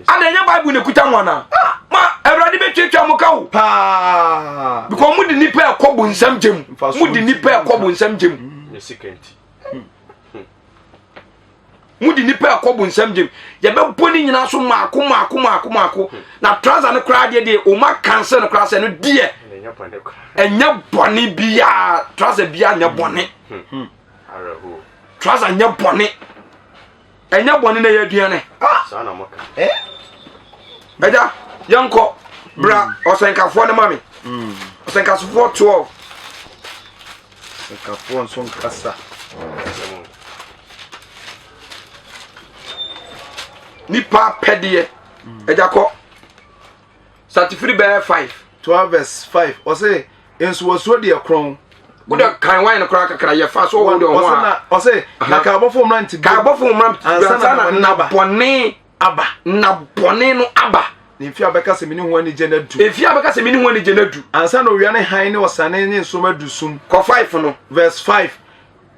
ada ɛnyɛ bible na ekuta mo anaa ah, ma awurade bɛtuatua mo ka o
paa
because mo de nipa ɛkɔ bonsam gyem mo de nipa ɛkɔ bonsam gyem
hmm.
Mode nipa ɛkɔ bonsam gyem. Yɛbɛbɔ ne nyinaa so maako maako maako maako. Na trouser no koraa deɛ deɛ ɔma cancel no koraa sɛ no deɛ ɛnyɛ bɔne biara trouser biara nyɛ bɔne. Trouser nyɛ bɔne. Ɛnyɛ bɔne na ɛyɛ aduane. Ɛgya yɛnkɔ bra ɔsɛnkafoɔ no ma me. Ɔsɛnkafoɔ 12.
Sikafoɔ nso nkasa.
Nipa apɛdeɛ. Ɛgya kɔ. Satifiri bɛyɛ 5.
12 verse 5. Ɔse nso wɔsuro deɛ korɔn.
Wode kan wan no koraa kakra yɛ fa so ɔwɔ deɛ ɔho a.
Ɔse na kaabɔfo mmra nti.
Kaabɔfo mmra nti ansa na na bɔne
aba.
Na bɔne no aba.
Na mfe a bɛka sɛ mene ho anigye no adu.
Mfe a bɛka sɛ mene ho anigye no adu.
Ansa na owia ne hann ne ɔsane ne nsoromma adu sum.
Kɔ 5 no.
Verse 5.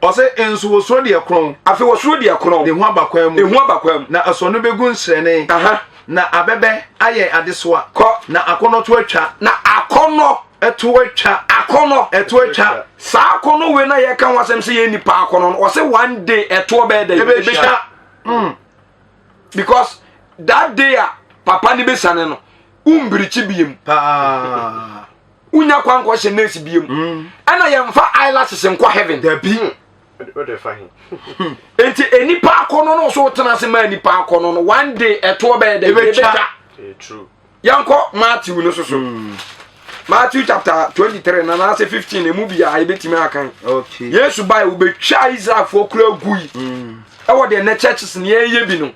Ɔse, Nso wɔsuro deɛ korɔn.
Afei wɔsuro deɛ korɔn.
Na ehu aba kwan mu.
Ehu aba kwan mu.
Na ɛsɔ no bɛgu nhyerɛne.
Aha.
Na abɛbɛ ayɛ adesoa.
Kɔ.
Na akɔnnɔ to atwa.
Na akɔnnɔ.
Ɛto atwa.
Akɔnnɔ.
Ɛto atwa.
Saa akɔnnɔ wei na yɛka ho asɛm sɛ yɛ nipa akɔnnɔ no, ɔsɛ one day ɛtoɔ bɛyɛ dɛ.
Ɛbɛtwa.
Because that day a papa ne bɛsane no, wombirikyi biem.
Paa.
Wonya kwan kɔhyɛ nurse biem. Ɛna yɛmfa eyelashes nkɔ heaven.
Dabi.
Nti nipa akɔnɔ no so tena ase ma nipa akɔnɔ no one day ɛtoɔ bɛyɛ dɛ
ɛbɛtwa.
Yɛnkɔ Matthew no soso. Matthew chapter 23 na n'ase 15 emu bi a yɛbɛtumi akan. Yesu bae wobɛtwa Israelfoɔ kura gui. Ɛwɔ deɛ nɛ churches ne yɛyɛ bi no.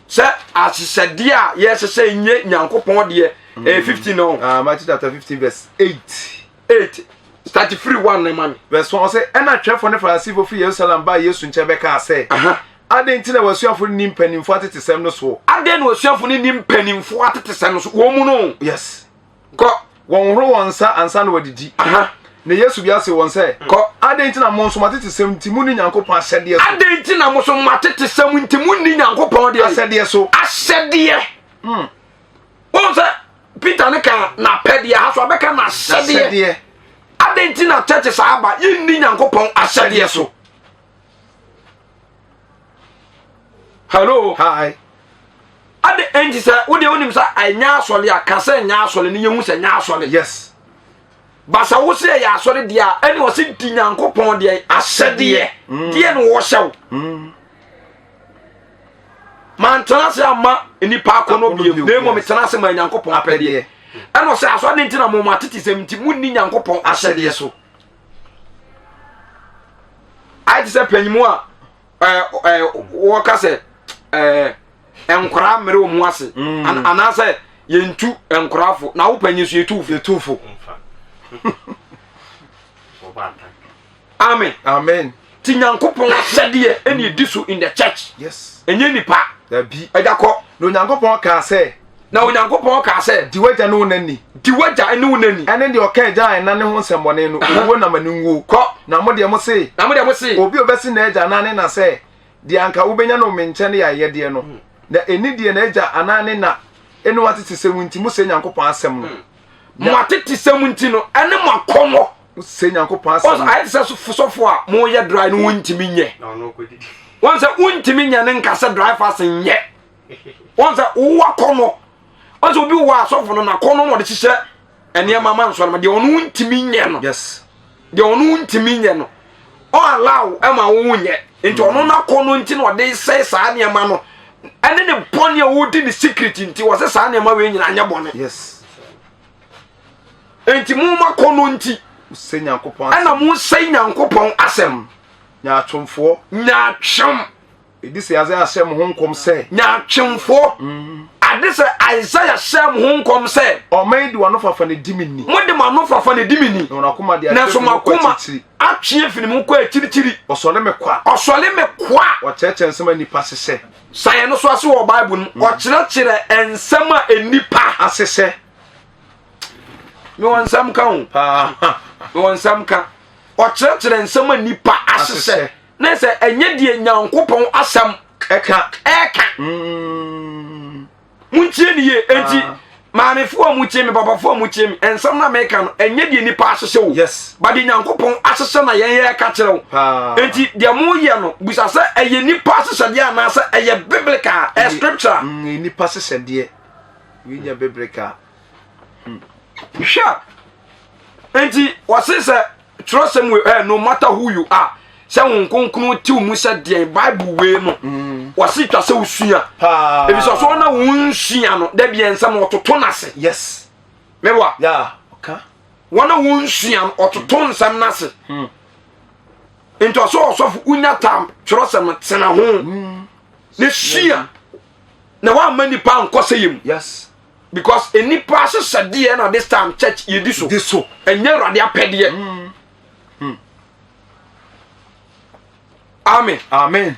Sɛ ahyehyɛdeɛ a yɛhyehyɛ nye Nyankopɔn deɛ ɛyɛ 15 no.
Matthew chapter 15 verse 8.
8 start free 1 ne ma me.
Verse 1 ɔsɛ ɛna atwerɛfoɔ ne Farisifoɔ firi Yerusalem baa Yesu nkyɛn bɛkaa sɛ, adɛn nti na w'asuafoɔ no nni mpanimfoɔ atetesɛm no soɔ?
Adɛn na w'asuafoɔ no nni mpanimfoɔ atetesɛm no so? Wɔn mu no.
Yes.
Kɔ.
Wɔnhohoro wɔn nsa ansa na wɔadidi. Na Yesu bua see wɔn sɛ,
Kɔ.
Adɛn nti na mo nso mo atetesɛm nti munni Nyankopɔn ahyɛdeɛ so?
Adɛn nti na mo nso mo atetesɛm nti munni Nyankopɔn deɛ?
Ahyɛdeɛ so.
Ahyɛdeɛ. Wɔn sɛ Peter ne ka n'apɛdeɛ ha so abɛka n'ahyɛdeɛ. Adɛn nti na church saa aba yɛnni Nyankopɔn ahyɛdeɛ so? Hello.
Hi.
Ade nti sɛ wo deɛ wonim sɛ ɛnyɛ asɔre a ka sɛ ɛnyɛ asɔre ne yɛhu sɛ ɛnyɛ asɔre.
Yes.
Basa wo sɛ ɛyɛ asɔre deɛ a ɛne ɔse di Nyankopɔn deɛ ahyɛdeɛ deɛ no wɔhyɛ wo. Mantena ase amma nnipa akɔnnɔ bio, na mmom metena ase ma Nyankopɔn apɛdeɛ. Ɛna ɔsɛ asɔre ne nti na mo atetesɛm nti munni Nyankopɔn ahyɛdeɛ so. Ayɛ te sɛ panyimu a wɔka sɛ nkwaraa mmere wɔn ho ase anaasɛ yɛntu nkorafo na wo panyin so yɛtu fo.
Yɛtu fo.
Amen.
Amen.
Ti Nyankopɔn ahyɛdeɛ ɛna edi so in the church.
Yes.
Ɛnyɛ nipa.
Dabi.
Ɛgya kɔ.
Na Onyankopɔn kaa sɛ.
Na Onyankopɔn kaa sɛ.
Di w'agya ne wo na ni.
Di w'agya ne wo na ni.
Ɛne deɛ ɔka agya a ɛna ne ho nsɛmmɔne no, owuo na ma no nwuo.
Kɔ.
Na mo deɛ mo se.
Na mo deɛ mo se.
Obi a ɔbɛse n'agya anaa ne na sɛ, deɛ anka wobɛnya no me nkyɛn yɛ ayɛdeɛ no, na ɛnni deɛ n'agya anaa ne na ne w'atetesɛm nti, mosɛe Nyankopɔn asɛm no.
Mo atetesɛm nti no, ɛne mo akɔnnɔ.
Mosɛe Nyankopɔn asɛm no.
Ayɛ te sɛ sɔfo a moyɛ dry no wontumi nyɛ. Wɔn sɛ wontumi nyɛ ne nka sɛ dry fast nyɛ. Wɔn sɛ wowɔ akɔnnɔ. Wɔn sɛ obi wɔ asɔfo no n'akɔnnɔ na ɔde hyehyɛ nneɛma ma nsɔre ma deɛ ɔno ntumi nyɛ no.
Yes.
Deɛ ɔno ntumi nyɛ no. Ɔallow ɛma wo nyɛ. Nti ɔno n'akɔnnɔ nti na ɔde sɛe saa nneɛma no. Ɛne ne bɔne a wɔdi ne secret nti wɔsɛ saa nneɛma wei nyinaa nyɛ bɔne.
Yes.
Nti mo ma kɔnnɔ nti.
Sɛ Nyankopɔn asɛm.
Ɛna mo sɛe Nyankopɔn asɛm.
Nyaatwomfoɔ.
Nyaatwom.
Ɛdi sɛ Isaiah hyɛ mo ho nkɔm sɛ.
Nyaatwomfoɔ. Ade sɛ Isaiah hyɛ mo ho nkɔm sɛ.
Ɔman yi de wɔn anofafa na edi me ni.
Mo de mo anofafa na edi me ni.
Na wɔn akoma de atwe
afiri
me kɔ akyirikyiri.
Atwe afiri me kɔ akyirikyiri.
Wɔsɔre me kwa.
Ɔsɔre me kwa.
Wɔkyerɛkyerɛ nsɛm a nnipa hyehyɛ.
San yɛn no so ase wɔ Bible no. Wɔkyerɛkyerɛ nsɛm a nnipa
ahyehyɛ.
Mewɔ nsɛm ka o. Mewɔ nsɛm ka. Ɔkyerɛkyerɛ nsɛm a nnipa ahyehyɛ. Na sɛ ɛnyɛ deɛ Nyankopɔn asɛm
ɛka.
Ɛka. Montie ne yie. Enti maamefoɔ a motie me, papafoɔ a motie me, nsɛm na meka no, ɛnyɛ deɛ nnipa ahyehyɛ o.
Yes.
Ba deɛ Nyankopɔn ahyehyɛ na yɛn yɛreka kyerɛ wo. Enti deɛ moyɛ no, bisa sɛ ɛyɛ nnipa ahyehyɛdeɛ anaasɛ ɛyɛ biblical, ɛyɛ scripture.
Nnipa ahyehyɛdeɛ. Wei nyɛ biblical.
Hwɛ. Enti wɔse sɛ twerɛsɛm wei eh, no matter who you are sɛ wo nkonkron tew mu sɛ deɛn bible wei no mm. wɔse twa sɛ wosua ebi sɛ ɔsɔ na wonsua no da bia nsɛm ɔtoto no ase
yes
mewa
yeah. okay.
wɔn a wonsua no ɔtoto nsɛm no ase hmm. nti ɔsɛ ɔsɔfo wonya tam twerɛsɛm no tena ho hmm. ne sua na woamma nipa ankɔ sɛ yɛ mu
yes
because nnipa ahyehyɛdeɛ na this time church yɛdi so
di so
ɛnyɛ awurade apɛdeɛ mm. mm. amen
amen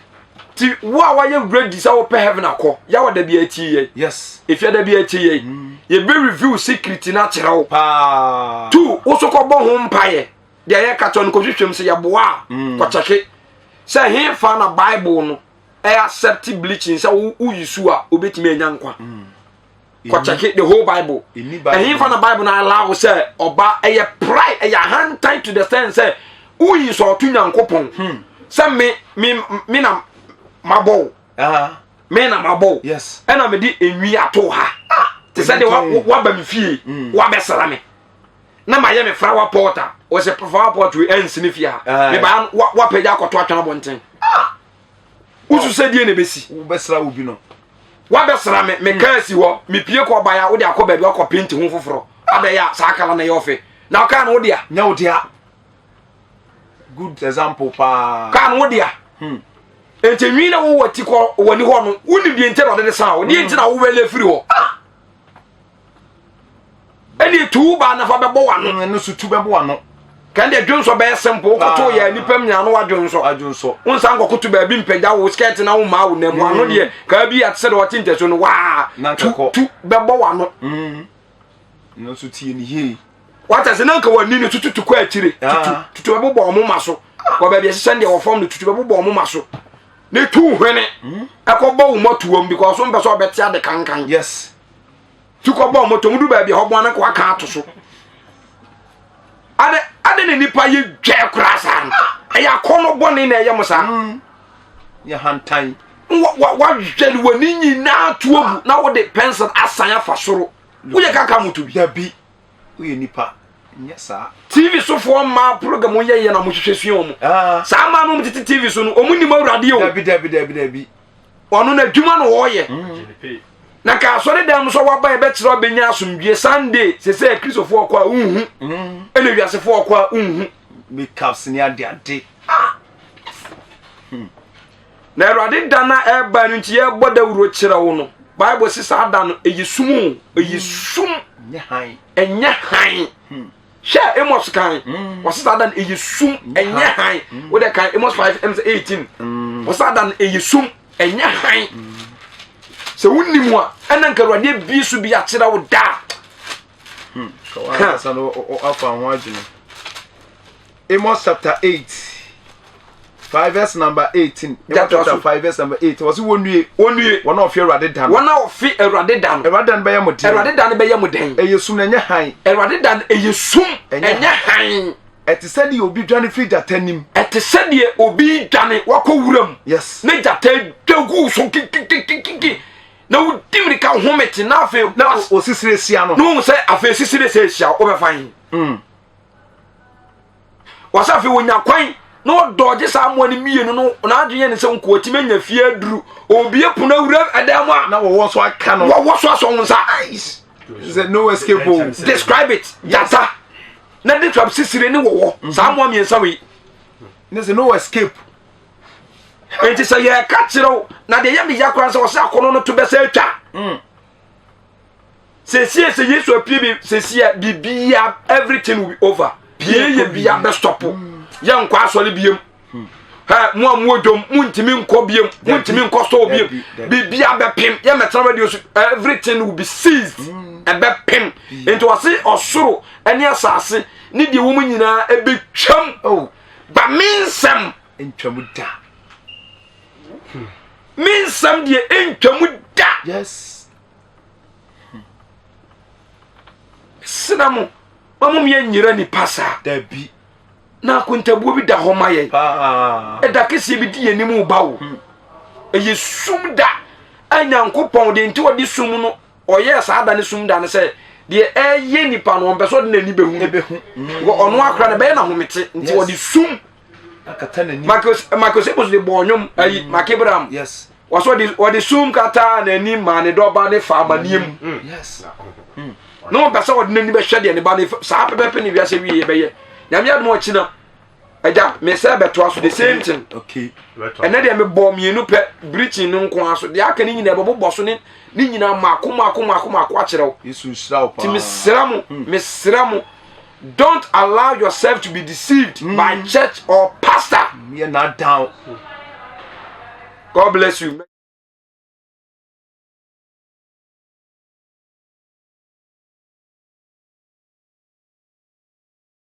ti wo a wayɛ ready sɛ wopɛ heaven akɔ yɛwɔ da bi akyi yɛ
yes
efia da bi akyi yɛ mm. yɛbɛ review secret no akyerɛ wo
paa
two wo so kɔbɔ ho mpaeɛ deɛ yɛka kyerɛ no kɔhwehwɛm sɛ yɛboa a mm. kɔkyɛke sɛ hefa na bible no. ɛyɛ accept bleaching sɛ woyi su a wobɛtumi anya nkwa. Kɔkyɛke the whole Bible. Ɛhefa na Bible no allow sɛ ɔba ɛyɛ pride, ɛyɛ ahantan to the extent sɛ woyi sɛ ɔto Nyankopɔn sɛ me me me na mabɔ wo. Me na mabɔ wo. Ɛna mede enwi ato ha. Ah, te sɛ deɛ waba me fie, wabɛsra me. Na mayɛ me flower pot a, wɔsɛ flower pot wei ɛnsi me fie ha. Mebaa wapagya akɔto atwene abɔnten. Ah! Wosu sɛ deɛ na ɛbɛsi.
Wobɛsra wo bi no.
Wabɛsra me, me kaa si hɔ, mepie kɔ ɔbaeɛ a wode akɔ baabi akɔ penti ho foforɔ. Abɛyɛ a saa kala na ɛyɛ ɔfɛ. Na ɔkaa no wo dea.
Nyɛ wo dea. Good example paa.
Kaa no wo dea. Nti nwi na wowɔ ti kɔ w'ani hɔ no, wonim deɛ nti na ɔde de san wo, deɛ nti na wowɛle afiri hɔ. Ah! Ɛne tu baa nafa bɛbɔ w'ano.
Ɛno so tu bɛbɔ w'ano.
Kan deɛ dwonsɔ bɛyɛ simple, wokɔto yɛ nipa mu nyinaa no wadwonsɔ.
Wadwonsɔ.
Wonsan nkɔkoto baabi mpagya wo skirt na wo maa wo nam w'ano deɛ kaa bi ate sɛ deɛ ɔte ntasuo no waa tu tu bɛbɔ w'ano.
Ɛno nso tie ne yie.
Wata sɛ na nka w'ani no tututu kɔ akyire tutu tutu bɛbobɔ ɔmo ma so wɔ baabi ɛhyehyɛ deɛ wɔ fam no tutu bɛbobɔ ɔmo ma so ne tu hwene ɛkɔbɔ wo mɔtoam because wompɛ sɛ ɔbɛte ade kankan.
Yes.
Tu kɔbɔ ɔmo tom du baabi a hɔ bɔn no waka ato so. Ade ade ne nipa yɛ dwɛ koraa saa no ɛyɛ akɔnɔ bɔne na ɛyɛ mo saa.
Yɛ hantan.
Wa wa wahwɛ ne w'ani nyinaa to agu na wode pencil asan afa soro. Woyɛ kaka moto bi.
Dabi. Woyɛ nipa. Nyɛ saa.
TV sofoɔ mmaa program yɛ yɛ na wɔn hwehwɛ sua wɔn.
Ah.
Saa mmaa no wɔn tete TV so no wɔn nim awurade o.
Dabi dabi dabi dabi.
Ɔno na adwuma na ɔyɛ. Na ka asɔre dan mu sɛ waba yɛbɛkyerɛ ɔbɛnya asomdwie Sunday sɛ sɛ Kristofoɔ kɔ a wonhu. Ɛna wiasefoɔ kɔ a wonhu.
Makeups ne ade ade. Ah.
Na Awurade da no a ɛreba no nti yɛrebɔ dawuro kyerɛ wo no. Bible se saa da no ɛyɛ sum o, ɛyɛ sum.
Ɛnyɛ
hann.
Ɛnyɛ hann.
Hwɛ Amos kan. Wɔse saa da no ɛyɛ sum, ɛnyɛ hann. Wode kan Amos 5 ɛm sɛ 18. Wɔse saa da no ɛyɛ sum, ɛnyɛ hann. Sɛ wonim a, ɛna nka Awurade abie so bi akyerɛ wo da.
Ka wankasa no afa ho adwene. Amos chapter 8. 5 verse number 18. Amos chapter 5 verse number 8. Wɔsi wɔn nue.
Wɔn nue.
Wɔn a wɔfi Awurade da no.
Wɔn a wɔfi Awurade da no.
Awurade da no bɛyɛ mo den.
Awurade da no bɛyɛ mo den.
Ɛyɛ sum na ɛnyɛ hann.
Awurade da no ɛyɛ sum ɛnyɛ hann.
Ɛte sɛ deɛ obi dwane firi gyata anim.
Ɛte sɛ deɛ obi dwane wakɔ wuram.
Yes.
Ne gyata dwa gu so kikikikiki. Na wodi mirika home te na afei.
Na osisire sia no.
Na ohun sɛ afei sisire sɛ ehyia wobɛfa he. Wɔsɛ afei wɔnya kwan na ɔdɔɔgye saa mmoa no mmienu no n'adwene yɛ ne sɛ nkoa tumi anya fie aduru obie pono awura ɛdan mu a
na wɔwɔ so aka no
wɔwɔ so asɔ wo nsa
sɛ no escape o
describe it gyata na describe sisire ne wɔwɔ mhm. saa mmoa mmiɛnsa wei
ne sɛ no escape
nti sɛ yɛka kyerɛ wo na deɛ yɛ meya koraa sɛ wɔsɛ akɔnɔ no to bɛsɛ atwa mm. Sesie sɛ Yesu apue bi sesie bibia everything will be over. Pie yɛ bia bɛ stop. Yɛ nkɔ asɔre biem. Ha mo a mo dwom mo ntumi nkɔ biem. Mo ntumi nkɔ store biem. Bibia bɛ pem. Yɛ mɛtena radio so everything will be seized. Ɛbɛ pem. Nti wɔse ɔsoro ɛne asase ne deɛ wɔn nyinaa ɛbɛtwam.
Oh.
Ba me nsɛm
ntwam da.
Me nsɛm deɛ ɛntwam da.
Yes.
Mesrɛ mo, ma mom yɛ nyera nipa saa.
Dabi.
Na akontabuo bi da hɔ ma yɛn. Ɛda kɛseɛ bi di yɛn anim ba o. Hmm. Ɛyɛ sum da a Nyankopɔn deɛ nti ɔde sum no ɔyɛɛ saa da ne sum da no sɛ deɛ ɛyɛ nipa no ɔmpɛ sɛ ɔde n'ani bɛhu.
Ɛbɛhu.
Hmm. Ɔno akora no ɛbɛyɛ n'ahomete nti ɔde sum. Michael Sebos de bɔɔ nnwom ayi mm. Makebram.
Yes.
Wɔsɔ ɔde ɔde sum kataa n'anim maa ne dɔba ne fa amaneɛ mu.
Mm. Yes.
Mm. Na wɔn pɛ sɛ ɔde n'ani bɛhwɛ deɛ ne ba ne saa pɛpɛpɛ ne wiase wie bɛyɛ. Nyame adum ɔkyi na ɛgya mesɛ bɛtoa so the same thing.
Okay.
Ɛnɛ deɛ mebɔ mmienu pɛ breaching no nko ara so deɛ aka ne nyinaa bɛbobɔ so ne ne nyinaa mako mako mako mako akyerɛ wo.
Yesu nhyira wo paa.
Ti mesrɛ mo mesrɛ mo. Don't allow yourself to be deceived mm. by church or pastor.
Yeah, not down.
God bless you.